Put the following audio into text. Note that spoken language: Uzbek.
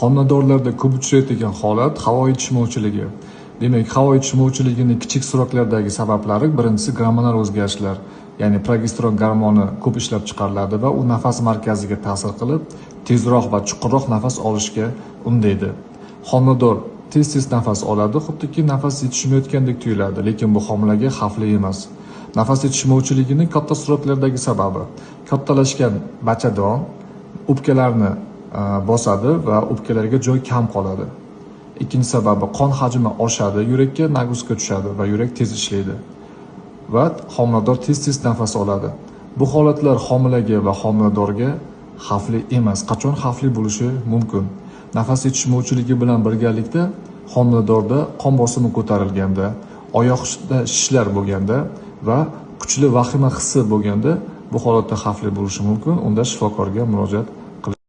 Homiladorlarda ko'p uchraydigan holat havo yetishmovchiligi. Demak, havo yetishmovchiligini kichik sroklardagi sabablari: birinchisi gormonal o'zgarishlar, ya'ni progesteron gormoni ko'p ishlab chiqariladi va u nafas markaziga ta'sir qilib, tezroq va chuqurroq nafas olishga undaydi. Homilador tez-tez nafas oladi, xuddiki nafas yetishmayotgandek tuyuladi, lekin bu homilaga xavfli emas. Nafas yetishmovchiligini katta sroklardagi sababi: kattalashgan bachadon o'pkalarni bosadi va o'pkalarga joy kam qoladi. Ikkinchi sababi, qon hajmi oshadi, yurakka нагрузка tushadi va yurak tez ishlaydi va homilador tez-tez nafas oladi. Bu holatlar homilaga va homiladorga xavfli emas. Qachon xavfli bo'lishi mumkin? Nafas yetishmovchiligi bilan birgalikda homiladorda qon bosimi ko'tarilganda, oyoqda shishlar bo'lganda va kuchli vahima hissi bo'lganda bu holatda xavfli bo'lishi mumkin. Unda shifokorga murojaat